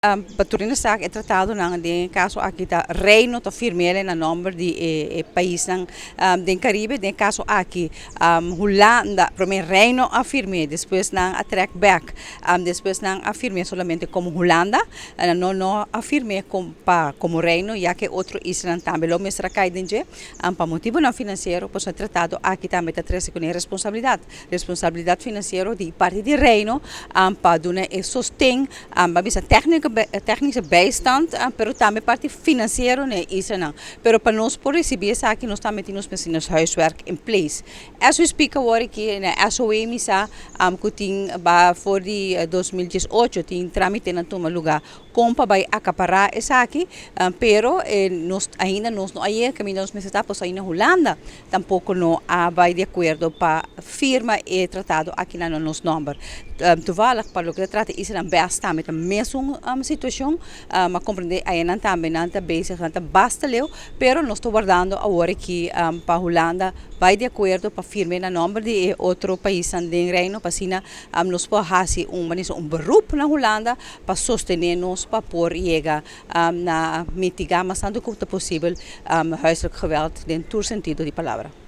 Pa tur hende sa, e tratadonan den kaso aki ta Reino ta firm'é na nòmber di e paisnan den Karibe. Den kaso aki Hulanda, promé Reino a firm'é, despues nan a trek bèk, despues nan a firm'é solamente komo Hulanda, no no a firm'é pa komo Reino, ya ku otro islanan tambe lo mester a kai den dje pa motibunan finansiero. Pues e tratado aki tambe ta trese kuné responsabilidat, responsabilidat finansiero di parti di Reino pa duna e sosten, ban bisa tékniko, technische bijstand, pero tambe parti finansiero na e islanan. Pero pa nos por risibí esaki, nos tambe tin nos mester nos huiswerk in place. As we speak awor aki na SOA, mi sa ku tin ba for di 2018 tin trámitenan tuma lugá kon pa bai akapará esaki, pero nos ainda nos no a yega kaminda nos mester ta, pasobra ainda Hulanda tampoko no a bai di akuerdo pa firma e tratado aki na nos nòmber. Toevallig, pa loke ta trata islanan BES, tambe ta mesun situashon. Mi a komprendé ayanan tambe nan ta bezig, nan ta basta leu, pero nos ta wardando awor aki pa Hulanda bai di akuerdo pa firma na nòmber di e otro paisnan den Reino, pa asina nos por hasi un un beroep na Hulanda pa sostené nos pa por yega na mitigá mas tantu ku ta posibel huiselijk geweld den tur sentido di palabra.